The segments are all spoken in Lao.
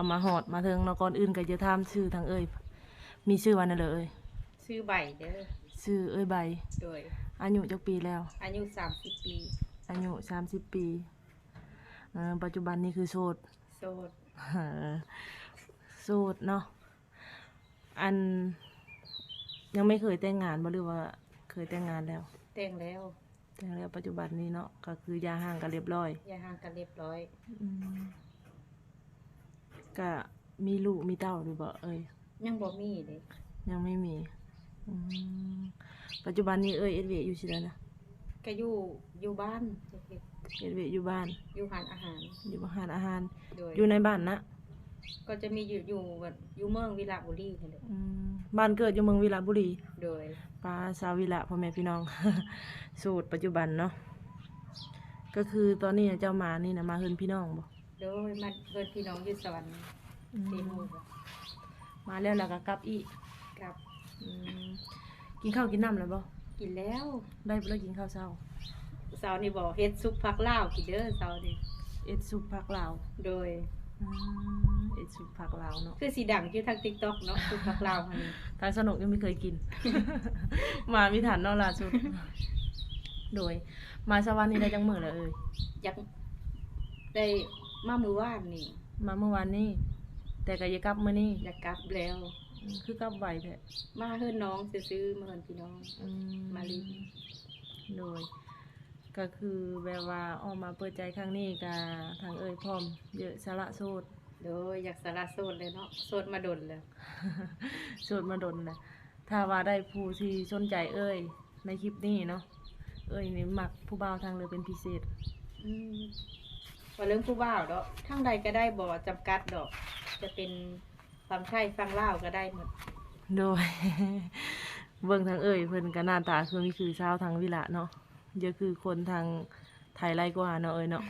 ກໍມາຮອດມາເຖິງເນາະ. ກ່ອນອື່ນກໍຈະຖາມຊື່ທາງເອື້ອຍ ມີຊື່ວ່າແນວໃດເອື້ອຍ? ຊື່ໃບເດີ. ຊື່ເອື້ອຍໃບ. ໂດຍ. ອາຍຸຈັກປີແລ້ວ? ອາຍຸສາມສິບປີ. ອາຍຸສາມສິບປີ. ເອີ ປັດຈຸບັນນີ້ຄືໂສດ? ໂສດ. ເອີ ໂສດເນາະ. ອັນ ຍັງບໍ່ເຄີຍແຕ່ງງານບໍ່ ຫຼືວ່າເຄີຍແຕ່ງງານແລ້ວ? ແຕ່ງແລ້ວ. ແຕ່ງແລ້ວ ປັດຈຸບັນນີ້ເນາະ ກໍຄືຢ່າຮ້າງກັນລຽບຮ້ອຍ. ຢ່າຮ້າງກັນລຽບຮ້ອຍ. ອືມ ກະມີລູກມີເຕົ້າຢູ່ບໍ່ເອື້ອຍ? ຍັງບໍ່ມີເດ້. ຍັງບໍ່ມີ. ອືມ ປັດຈຸບັນນີ້ເອື້ອຍເຮັດວຽກຢູ່ທີ່ໃດນະ? ກະຢູ່ ຢູ່ບ້ານ ເຮັດ ເຮັດວຽກຢູ່ບ້ານ. ຢູ່ຮ້ານອາຫານ. ຢູ່ຮ້ານອາຫານ. ໂດຍ. ຢູ່ໃນບ້ານນະ? ກໍຈະມີຢູ່ ຢູ່ ຢູ່ເມືອງວິລະບູລີນີ້ແຫຼະ. ອືມ ບ້ານເກີດຢູ່ເມືອງວິລະບູລີ. ໂດຍ. ປາ ຊາວວິລະ ພໍ່ແມ່ພີ່ນ້ອງ ໂສດປັດຈຸບັນເນາະ. ກໍຄືຕອນນີ້ເຈົ້າມານີ້ນະ ມາເຮືອນພີ່ນ້ອງບໍ່? ໂດຍ ມາເຮືອນພີ່ນ້ອງຢູ່ສະຫວັນ ອືມ ເຊໂນ. ມາແລ້ວ ແລ້ວກໍກັບອີກ. ກັບ. ອືມ ກິນເຂົ້າກິນນ້ຳແລ້ວບໍ່? ກິນແລ້ວ. ໄດ້ບໍ່ລະກິນເຂົ້າເຊົ້າ? ເຊົ້ານີ້ບໍ່ ເຮັດຊຸບຜັກລາວກິນເດີ ເຊົ້ານີ້. ເຮັດຊຸບຜັກລາວ. ໂດຍ. ອືມ ເຮັດຊຸບຜັກລາວເນາະ. ຄືຊິດັງຢູ່ທາງ TikTok ເນາະ ຊຸບຜັກລາວຫັ້ນ. ທາງສະໜົກຍັງບໍ່ເຄີຍກິນ ມາບໍ່ທັນເນາະ ລ່າສຸດ. ໂດຍ. ມາສະຫວັນນີ້ໄດ້ຈັກມື້ແລ້ວເອີຍ? ຢາກ ໄດ້ມາມື້ວານນີ້. ມາມື້ວານນີ້ ແຕ່ກໍຢາກກັບມື້ນີ້. ຢາກກັບແລ້ວ. ອືມ ຄືກັບໄວແທ້? ມາເຮືອນນ້ອງຊື່ໆ ມາເຮືອນພີ່ນ້ອງ. ອືມ ມາຫຼິ້ນ. ໂດຍ. ກໍຄືແບບວ່າອອກມາເປີດໃຈຄັ້ງນີ້ ກໍທາງເອື້ອຍພ້ອມເຍາະ ສະຫຼະໂສດ. ໂດຍ. ຢາກສະຫຼະໂສດແລ້ວເນາະ ໂສດມາດົນແລ້ວ. ໂສດມາດົນແລ້ວ. ຖ້າວ່າໄດ້ຜູ້ທີ່ສົນໃຈເອື້ອຍໃນຄລິບນີ້ເນາະ ເອື້ອຍນີ້ມັກຜູ້ບ່າວທາງໃດເປັນພິເສດ? ອືມ ວ່າເລື່ອງຜູ້ບ່າວເນາະ ທາງໃດກໍໄດ້ ບໍ່ຈຳກັດດອກ ຈະເປັນຝັ່ງໄທຝັ່ງລາວກໍໄດ້ໝົດ. ໂດຍ. ເບິ່ງທາງເອື້ອຍເພິ່ນກໍໜ້າຕາຄືມີຄືຊາວທາງວິລະເນາະ ຢ່າຄືຄົນທາງໄທຫຼາຍກວ່າເນາະເອື້ອຍເນາະ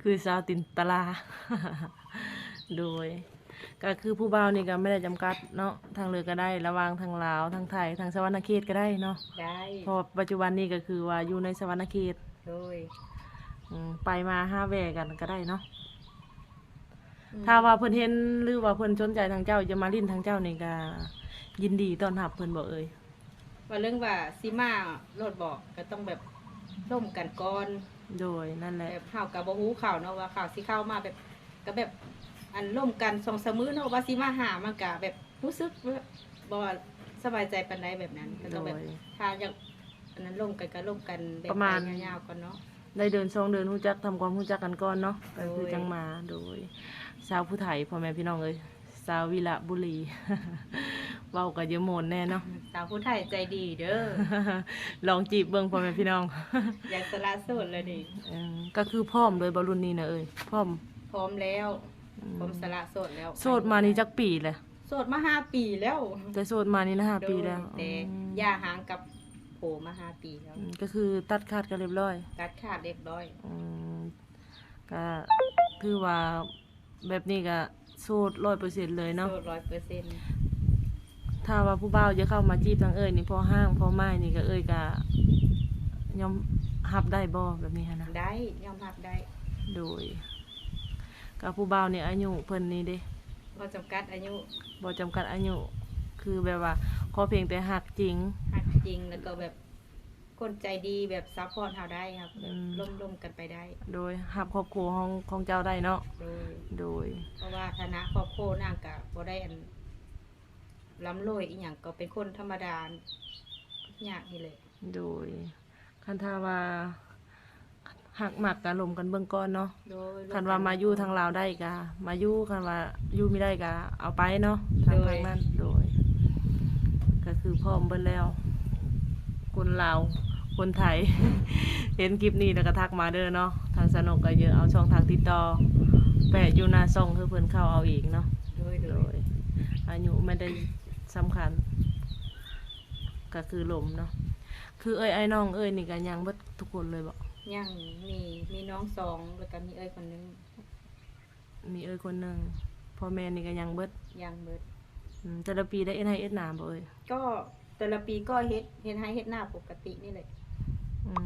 ຄືຊາວຕີນຕະຫຼາ. ໂດຍ. ກໍຄືຜູ້ບ່າວນີ້ກໍບໍ່ໄດ້ຈຳກັດເນາະ ທາງເລີກກໍໄດ້ ລະຫວ່າງທາງລາວ ທາງໄທ ທາງສະຫວັນນະເຂດກໍໄດ້ເນາະ. ໄດ້. ເພາະວ່າປັດຈຸບັນນີ້ກໍຄືວ່າຢູ່ໃນສະຫວັນນະເຂດ. ໂດຍ. ອືມ ໄປມາຫາແວ່ກັນກໍໄດ້ເນາະ. ອືມ ຖ້າວ່າເພິ່ນເຫັນ ຫຼືວ່າເພິ່ນສົນໃຈທາງເຈົ້າ ຈະມາຫຼິ້ນທາງເຈົ້ານີ້ ກໍຍິນດີຕ້ອນຮັບເພິ່ນບໍ່ເອີຍ? ວ່າເລື່ອງວ່າຊິມາໂລດບໍ່ ກໍຕ້ອງແບບລົມກັນກ່ອນ. ໂດຍ. ນັ້ນແຫຼະ ແບບເຮົາກໍບໍ່ຮູ້ເຂົາເນາະ ວ່າເຂົາຊິເຂົ້າມາແບບ ກໍແບບ ອັນ ລົມກັນສອງສາມມື້ເນາະ ວ່າຊິມາຫາ ມັນກໍແບບຮູ້ສຶກແບບບໍ່ສະບາຍໃຈປານໃດແບບນັ້ນ. ໂດຍ. ກໍຕ້ອງແບບ ຖ້າຢາກ ອັນນັ້ນ ລົມກັນກໍລົມກັນແບບ ປະມານໄປຍາວໆກ່ອນເນາະ. ໄດ້ເດືອນສອງເດືອນ ຮູ້ຈັກທຳຄວາມຮູ້ຈັກກັນກ່ອນເນາະ. ໂດຍ. ກໍຄືຈັ່ງມາ. ໂດຍ. ສາວຜູ້ໄທ ພໍ່ແມ່ພີ່ນ້ອງເອີຍ ຊາວວິລະບູລີ ເວົ້າກໍຢ່າມ່ວນແດ່ເນາະ. ສາວຜູ້ໄທໃຈດີເດີ. ລອງຈີບເບິ່ງ ພໍ່ແມ່ພີ່ນ້ອງ. ຢາກສະຫຼະໂສດແລ້ວນີ້. ເອີ ກໍຄືພ້ອມເລີຍບໍ່ລຸ້ນນີ້ນະເອີຍ? ພ້ອມ ພ້ອມແລ້ວ. ອືມ ພ້ອມສະຫຼະໂສດແລ້ວ. ໂສດມານີ້ຈັກປີແລ້ວ? ໂສດມາຫ້າປີແລ້ວ. ແຕ່ໂສດມານີ້ນະຫ້າປີແລ້ວ. ໂດຍ. ແຕ່ ອືມ ຢ່າຮ້າງກັບຜົວມາຫ້າປີແລ້ວ. ອືມ ກໍຄືຕັດຂາດກັນລຽບຮ້ອຍ. ຕັດຂາດລຽບຮ້ອຍ. ອືມ ກໍຖືວ່າແບບນີ້ກໍໂສດຮ້ອຍເປີເຊັນເລີຍເນາະ. ໂສດຮ້ອຍເປີເຊັນ. ຖ້າວ່າຜູ້ບ່າວຈະເຂົ້າມາຈີບທາງເອື້ອຍນີ້ ພໍຮ້າງພໍໝ້າຍນີ້ ກໍເອື້ອຍກໍຍອມຮັບໄດ້ບໍ່ ແບບນີ້ຫັ້ນນະ? ໄດ້ ຍອມຮັບໄດ້. ໂດຍ. ກັບຜູ້ບ່າວນີ້ອາຍຸເພິ່ນນີ້ເດ? ບໍ່ຈຳກັດອາຍຸ. ບໍ່ຈຳກັດອາຍຸ ຄືແບບວ່າຂໍພຽງແຕ່ຮັກຈິງ. ຮັກຈິງ ແລ້ວກໍແບບຄົນໃຈດີ ແບບຊັບພອດເຮົາໄດ້ ແບບ ອືມ ລົມໆກັນໄປໄດ້. ໂດຍ. ຮັບຄອບຄົວຂອງ ຂອງເຈົ້າໄດ້ເນາະ. ໂດຍ. ໂດຍ. ເພາະວ່າຖານະຄອບຄົວນາງກໍບໍ່ໄດ້ ອັນ ລ່ຳລວຍອີ່ຫຍັງ ກໍເປັນຄົນທຳມະດາ ຍາກນີ້ແຫຼະ. ໂດຍ. ຄັນຖ້າວ່າຮັກມັກກໍລົມກັນເບິ່ງກ່ອນເນາະ. ໂດຍ. ຄັນວ່າມາຢູ່ທາງລາວໄດ້ກໍມາຢູ່ ຄັນວ່າຢູ່ບໍ່ໄດ້ກໍເອົາໄປເນາະ ທາງ ໂດຍ ທາງນັ້ນ. ໂດຍ. ກໍຄືພ້ອມເບິດແລ້ວ ຄົນລາວ ຄົນໄທ ເຫັນຄລິບນີ້ແລ້ວກໍທັກມາເດີເນາະ. ທາງສາວນົກກໍຈະເອົາຊ່ອງທາງຕິດຕໍ່ແປະຢູ່ໜ້າຊ່ອງໃຫ້ເພິ່ນເຂົ້າເອົາເອງເນາະ. ໂດຍ ໂດຍ. ໂດຍ. ອາຍຸບໍ່ໄດ້ສຳຄັນ ກໍຄືລົມເນາະ. ຄືເອື້ອຍອ້າຍນ້ອງເອື້ອຍນີ້ກໍຍັງເບິດທຸກຄົນເລີຍບໍ? ຍັງ. ມີ ມີນ້ອງສອງ ແລ້ວກໍມີເອື້ອຍຄົນໜຶ່ງ. ມີເອື້ອຍຄົນໜຶ່ງ. ພໍ່ແມ່ນີ້ກໍຍັງເບິດ? ຍັງເບິດ. ອືມ ແຕ່ລະປີໄດ້ເຮັດໄຮ່ເຮັດນາບໍ່ເອື້ອຍ? ກໍແຕ່ລະປີກໍເຮັດ ເຮັດໄຮ່ເຮັດນາປົກກະຕິນີ້ແຫຼະ. ອືມ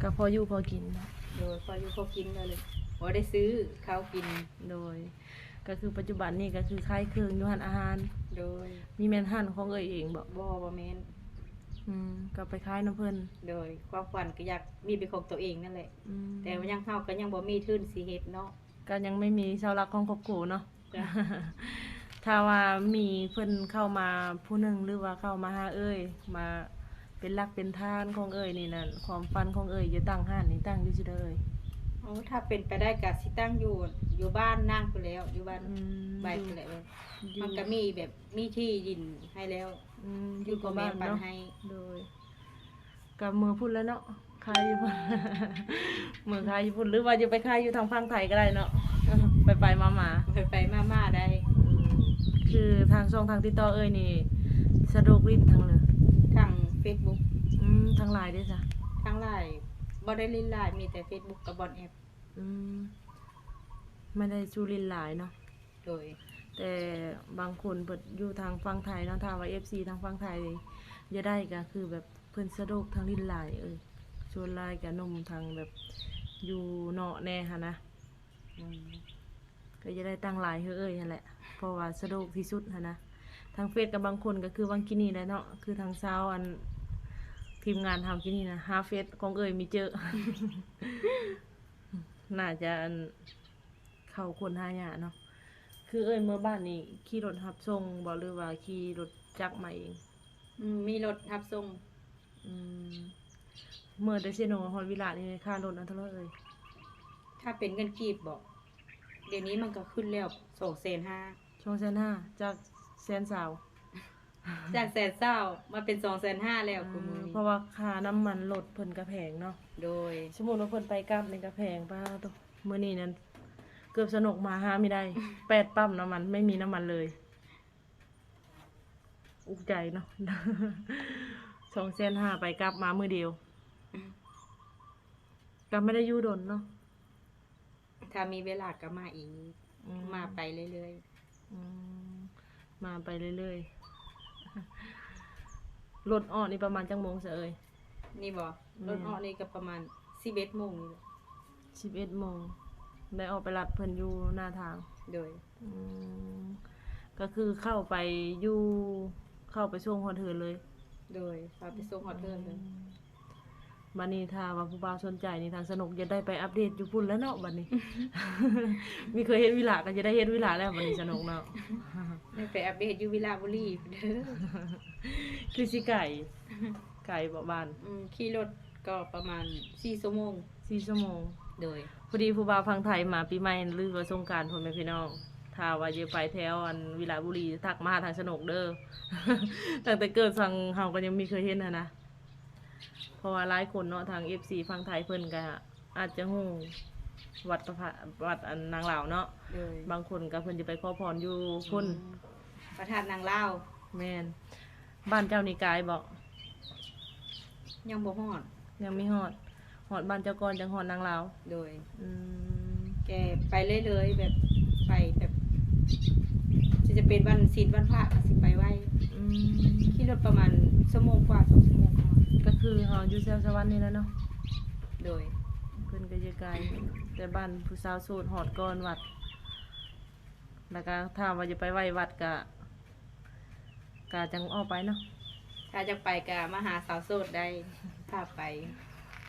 ກໍພໍຢູ່ພໍກິນເນາະ. ໂດຍ. ພໍຢູ່ພໍກິນເລີຍ. ບໍ່ໄດ້ຊື້ເຂົ້າກິນ. ໂດຍ ກໍຄືປັດຈຸບັນນີ້ກໍຄືຂາຍເຄື່ອງຢູ່ຮ້ານອາຫານ. ໂດຍ ມີແມ່ນຮ້ານຂອງເອື້ອຍເອງບໍ່? ບໍ່ ບໍ່ແມ່ນ. ອືມ ກໍໄປຂາຍນຳເພິ່ນ. ໂດຍ ຄວາມຝັນກໍຢາກມີເປັນຂອງຕົວເອງນັ້ນແຫຼະ. ອືມ ແຕ່ວ່າຍັງ ເຮົາກໍຍັງບໍ່ມີທຶນຊິເຮັດເນາະ. ກໍຍັງໄມ່ມີເສົາຫຼັກຂອງຄອບຄົວເນາະ. ຈ້ະ ຖ້າວ່າມີເພິ່ນເຂົ້າມາຜູ້ໜຶ່ງ ຫຼືວ່າເຂົ້າມາຫາເອື້ອຍ ມາເປັນຫຼັກເປັນຖານຂອງເອື້ອຍນີ້ນັ້ນ ຄວາມຝັນຂອງເອື້ອຍຈະຕັ້ງຮ້ານນີ້ ຕັ້ງຢູ່ທີ່ໃດເອື້ອຍ? ໂອ້ ຖ້າເປັນໄປໄດ້ກໍຊິຕັ້ງຢູ່ ຢູ່ບ້ານນາງພຸ້ນແຫຼ້ວ ຢູ່ບ້ານ ອືມ ໄວພຸ້ນແຫຼະ. ຢູ່ ມັນກໍມີແບບ ມີທີ່ດິນໃຫ້ແລ້ວ. ອືມ ຢູ່ກັບແມ່ ຢູ່ກັບບ້ານເນາະ ປັນໃຫ້. ໂດຍ ກໍເມືອພຸ້ນແຫຼະເນາະ ຂາຍຢູ່ພຸ້ນ ເມືອຂາຍຢູ່ພຸ້ນ ຫຼືວ່າຈະໄປຂາຍຢູ່ທາງຝັ່ງໄທກໍໄດ້ເນາະ ໄປໆມາໆ ໄປໆມາໆໄດ້. ອືມ ຄືທາງຊ່ອງທາງຕິດຕໍ່ເອື້ອຍນີ້ ສະດວກຫຼິ້ນທາງໃດ? ທາງເຟສບຸກ. ອືມ ທາງລາຍເດ້ຊະ? ທາງລາຍບໍ່ໄດ້ຫຼິ້ນຫຼາຍ ມີແຕ່ເຟສບຸກກັບວັອດແອັບ. ອືມ ບໍ່ໄດ້ສູ່ຫຼິ້ນຫຼາຍເນາະ. ໂດຍ ແຕ່ບາງຄົນເພິ່ນຢູ່ທາງຝັ່ງໄທເນາະ ຖ້າວ່າເອັຟຊີທາງຝັ່ງໄທຢາກໄດ້ ກໍຄືແບບເພິ່ນສະດວກທາງຫຼິ້ນລາຍເອີຍ ສ່ວນຫຼາຍກໍໜຸ່ມທາງແບບຢູ່ນອກແດ່ຫັ້ນນະ. ອືມ ກໍຢາກໄດ້ຕັ້ງລາຍຄືເອື້ອຍຫັ້ນແຫຼະ ເພາະວ່າສະດວກທີ່ສຸດຫັ້ນນະ. ທາງເຟສກໍບາງຄົນກໍຄືຫວ່າງກີ້ນີ້ແຫຼະເນາະ ຄືທາງຊາວ ອັນ ທີມງານເຮົາກີ້ນີ້ນະ ຫາເຟສຂອງເອື້ອຍມີເຈີ. ໜ້າຈະ ອັນ ເຂົ້າຄົ້ນຫາຍາກເນາະ. ຄືເອື້ອຍເມືອບ້ານນີ້ຂີ່ລົດຮັບສົ່ງບໍ່ ຫຼືວ່າຂີ່ລົດຈັກມາເອງ? ອືມ ມີລົດຮັບສົ່ງ. ອືມ ເມືອແຕ່ເຊໂນຮອດວິລະນີ້ ຄ່າລົດອັນເທົ່າໃດເອີຍ? ຖ້າເປັນເງິນກີບບໍ? ດຽວນີ້ມັນກໍຂຶ້ນແລ້ວ ສອງແສນຫ້າ. ສອງແສນຫ້າ ຈາກແສນຊາວ. ຈາກແສນຊາວມາເປັນສອງແສນຫ້າແລ້ວ ອືມ ຄູ່ມື້ນີ້ ເພາະວ່າຄ່ານ້ຳມັນລົດເພິ່ນກໍແພງເນາະ. ໂດຍ ສົມມຸດວ່າເພິ່ນໄປກັບນີ້ກໍແພງ ປາໂຕ ມື້ນີ້ນັ້ນເກືອບສະໜົກມາຫາມີໄດ້ ແປດປ້ຳນ້ຳມັນ ໄມ່ມີນ້ຳມັນເລີຍ. ອຸກໃຈເນາະ ສອງແສນຫ້າ ໄປກັບມາມື້ດຽວ ກໍບໍ່ໄດ້ຢູ່ດົນເນາະ. ຖ້າມີເວລາກໍມາອີກ. ອືມ ມາໄປເລື້ອຍໆ. ອືມ ມາໄປເລື້ອຍໆ. ລົດອອກນີ້ປະມານຈັກໂມງຊະເອີຍ? ນີ້ບໍ? ແມ່ນ ລົດອອກນີ້ກໍປະມານສິບເອັດໂມງນີ້ແຫຼະ. ສິບເອັດໂມງ ໄດ້ອອກໄປລັດເພິ່ນຢູ່ໜ້າທາງ. ໂດຍ ອືມ ກໍຄືເຂົ້າໄປຢູ່ ເຂົ້າໄປສົ່ງຮອດເຮືອນເລີຍ. ໂດຍ ເຂົ້າໄປສົ່ງຮອດເຮືອນເລີຍ. ອືມ ບັດນີ້ຖ້າວ່າຜູ້ບ່າວສົນໃຈນີ້ ທາງສະໜົກຈະໄດ້ໄປອັບເດດຢູ່ພຸ້ນແລ້ວເນາະ ບັດນີ້ ມີເຄີຍເຮັດວິລະກໍຈະໄດ້ເຮັດວິລະແລ້ວ ບັດນີ້ສະໜົກເນາະ ໄດ້ໄປອັບເດດຢູ່ວິລະບູລີພຸ້ນເດີ. ຄືຊິໄກ ໄກບໍ່ບ້ານ? ອືມ ຂີ່ລົດກໍປະມານສີ່ຊົ່ວໂມງ. ສີ່ຊົ່ວໂມງ. ໂດຍ ພໍດີຜູ້ບ່າວຝັ່ງໄທມາປີໃໝ່ ຫຼືວ່າສົງການ ພໍ່ແມ່ພີ່ນ້ອງ ຖ້າວ່າຢູ່ໄປແຖວ ອັນ ວິລະບູລີ ທັກມາຫາທາງສະໜົກເດີ. ຕັ້ງແຕ່ເກີດສັງເຮົາກໍຍັງມີເຄີຍເຫັນຫັ້ນນະ. ເພາະວ່າຫຼາຍຄົນເນາະ ທາງເອັຟຊີຝັ່ງໄທເພິ່ນກະອາດຈະຮູ້ວັດພະ ວັດອັນນາງລາວເນາະ. ໂດຍ ບາງຄົນກະເພິ່ນຈະໄປຂໍພອນຢູ່ພຸ້ນ. ອືມ ພະທາດນາງລາວ. ແມ່ນ. ບ້ານເຈົ້ານີ້ກາຍບໍ່? ຍັງບໍ່ຮອດ. ຍັງບໍ່ຮອດ. ຮອດບ້ານເຈົ້າກ່ອນຈັ່ງຮອດນາງລາວ. ໂດຍ ອືມ ແກໄປເລື້ອຍໆ ແບບໄປແບບ ຊິຈະເປັນວັນສິນວັນພະກໍຊິໄປໄຫວ້. ອືມ ຂີ່ລົດປະມານຊົ່ວໂມງກວ່າ ສອງຊົ່ວໂມງ. ກໍຄືເຮົາຢູ່ແຖວສະຫວັນນີ້ແຫຼະເນາະ. ໂດຍ ເພິ່ນກໍຢູ່ໄກ ແຕ່ບ້ານຜູ້ສາວໂສດຮອດກ່ອນວັດ. ແລ້ວກໍຖ້າວ່າຈະໄປໄຫວ້ວັດກໍ ກະຈັ່ງອອກໄປເນາະ. ຖ້າຈະໄປກະມາຫາສາວໂສດໄດ້ ພາໄປ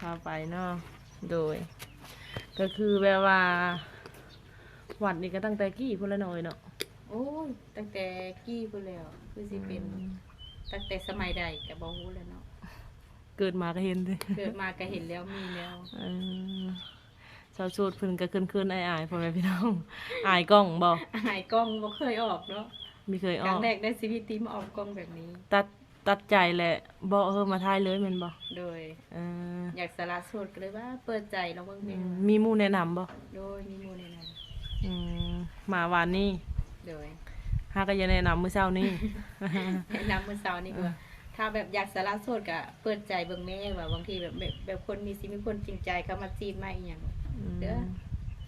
ພາໄປເນາະ. ໂດຍ ກໍຄືແບບວ່າ ວັດນີ້ກໍຕັ້ງແຕ່ກີ້ພຸ້ນແຫຼະເນາະເອີຍເນາະ. ໂອ້ຍ ຕັ້ງແຕ່ກີ້ພຸ້ນແລ້ວ ຄືຊິເປັນ ອືມ ຕັ້ງແຕ່ສະໄໝໃດກໍບໍ່ຮູ້ແລ້ວເນາະ. ເກີດມາກໍເຫັນຕິ ເກີດມາກໍເຫັນແລ້ວ ມີແລ້ວ. ເອີ ສາວໂສດເພິ່ນກໍເຂີນໆ ອາຍໆ ພໍ່ແມ່ພີ່ນ້ອງ. ອາຍກ້ອງບໍ່? ອາຍກ້ອງ ບໍ່ເຄີຍອອກເນາະ. ບໍ່ເຄີຍອອກ. ຄັ້ງແລກໃນຊີວິດທີ່ມາອອກກ້ອງແບບນີ້. ຕັດ ຕັດໃຈແຫຼະ ເບາະເຮີມາຖ່າຍເລີຍແມ່ນບໍ່? ໂດຍ ເອີ ຢາກສະຫຼະໂສດ ກໍເລີຍວ່າເປີດໃຈລອງເບິ່ງ. ອືມ ມີໝູ່ແນະນຳບໍ່? ໂດຍ ມີໝູ່ແນະນຳ. ອືມ ມາວານນີ້. ໂດຍ ຫາກໍຢາກແນະນຳມື້ເຊົ້ານີ້ ແນະນຳມື້ເຊົ້ານີ້ ເອີ ວ່າ ຖ້າແບບຢາກສະຫຼະໂສດກໍເປີດໃຈເບິ່ງແມ້ ວ່າບາງທີແບບ ແບບ ແບບຄົນມີ ຊິມີຄົນຈິງໃຈເຂົ້າມາຈີບມາອີ່ຫຍັງ. ອືມ ເດີ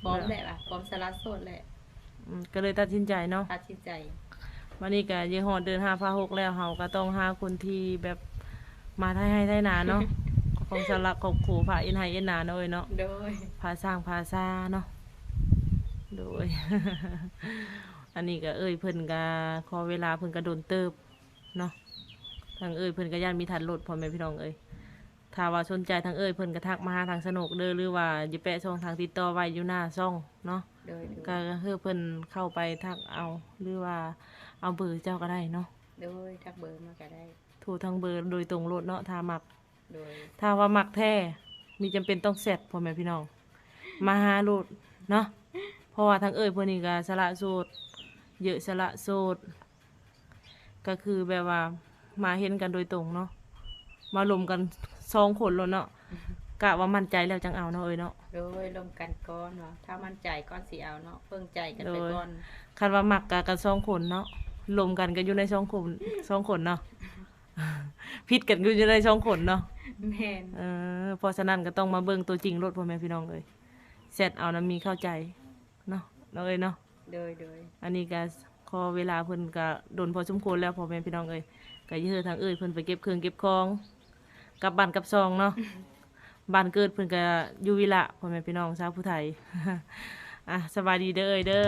ພ້ອມແຫຼະວ່າ ພ້ອມສະຫຼະໂສດແຫຼະ. ອືມ ກໍເລີຍຕັດສິນໃຈເນາະ ຕັດສິນໃຈ. ບັດນີ້ກໍຢາກຮອດເດືອນຫ້າພາຫົກແລ້ວ ເຮົາກໍຕ້ອງຫາຄົນທີ່ແບບມາໄຖໄຮ່ໄຖນາເນາະ ຂອງສາລະຄອບຄົວ ພາເຮັດໄຮ່ເຮັດນາເນາະເອີຍເນາະ. ໂດຍ ພາສ້າງພາຊາເນາະ. ໂດຍ ອັນນີ້ກໍເອື້ອຍເພິ່ນກໍຂໍເວລາເພິ່ນກໍດົນເຕີບເນາະ ທາງເອື້ອຍເພິ່ນກໍຢ້ານມີທັນລົດ ພໍ່ແມ່ພີ່ນ້ອງເອີຍ. ຖ້າວ່າສົນໃຈທາງເອື້ອຍເພິ່ນກໍທັກມາຫາທາງສະໜົກເດີ ຫຼືວ່າຈະແປະຊ່ອງທາງຕິດຕໍ່ໄວ້ຢູ່ໜ້າຊ່ອງເນາະ ໂດຍ ໂດຍ ກໍຄືເພິ່ນເຂົ້າໄປທັກເອົາ ຫຼືວ່າເອົາເບີເຈົ້າກໍໄດ້ເນາະ ໂດຍ ທັກເບີມາກໍໄດ້ ໂທທາງເບີໂດຍຕົງໂລດເນາະ ຖ້າມັກ ໂດຍ ຖ້າວ່າມັກແທ້ ມີຈຳເປັນຕ້ອງແຊັດ ພໍ່ແມ່ພີ່ນ້ອງ ມາຫາໂລດເນາະ ເພາະວ່າທາງເອື້ອຍເພິ່ນນີ້ກໍສະຫຼະໂສດ ເຍາະສະຫຼະໂສດ ກໍຄືແບບວ່າມາເຫັນກັນໂດຍຕົງເນາະ ມາລົມກັນສອງຄົນໂລດເນາະ ກະວ່າໝັ້ນໃຈແລ້ວຈັ່ງເອົາເນາະເອື້ອຍເນາະ ໂດຍ ລົມກັນກ່ອນເນາະ ຖ້າໝັ້ນໃຈກ່ອນຊິເອົາເນາະ ເບິ່ງໃຈກັນໄປ ໂດຍ ກ່ອນ ຄັນວ່າມັກກະ ກັນສອງຄົນເນາະ ລົມກັນກໍຢູ່ໃນສອງຄົນ ສອງຄົນເນາະ ຜິດກັນກໍຢູ່ໃນສອງຄົນເນາະ ແມ່ນ ເອີ ເພາະສະນັ້ນກໍຕ້ອງມາເບິ່ງຕົວຈິງໂລດ ພໍ່ແມ່ພີ່ນ້ອງເອີຍ ແຊັດເອົານະມີເຂົ້າໃຈເນາະ ນ້ອງເອີຍເນາະ ໂດຍ ໂດຍ ອັນນີ້ກໍຂໍເວລາເພິ່ນກໍດົນພໍສົມຄວນແລ້ວ ພໍ່ແມ່ພີ່ນ້ອງເອີຍ ກໍຢາກໃຫ້ທາງເອື້ອຍເພິ່ນໄປເກັບເຄື່ອງເກັບຂອງ ກັບບ້ານກັບຊ່ອງເນາະ ບ້ານເກີດເພິ່ນກໍຢູ່ວິລະ ພໍ່ແມ່ພີ່ນ້ອງຊາວຜູ້ໄທ ອ່ະ ສະບາຍດີເດີເອື້ອຍເດີ.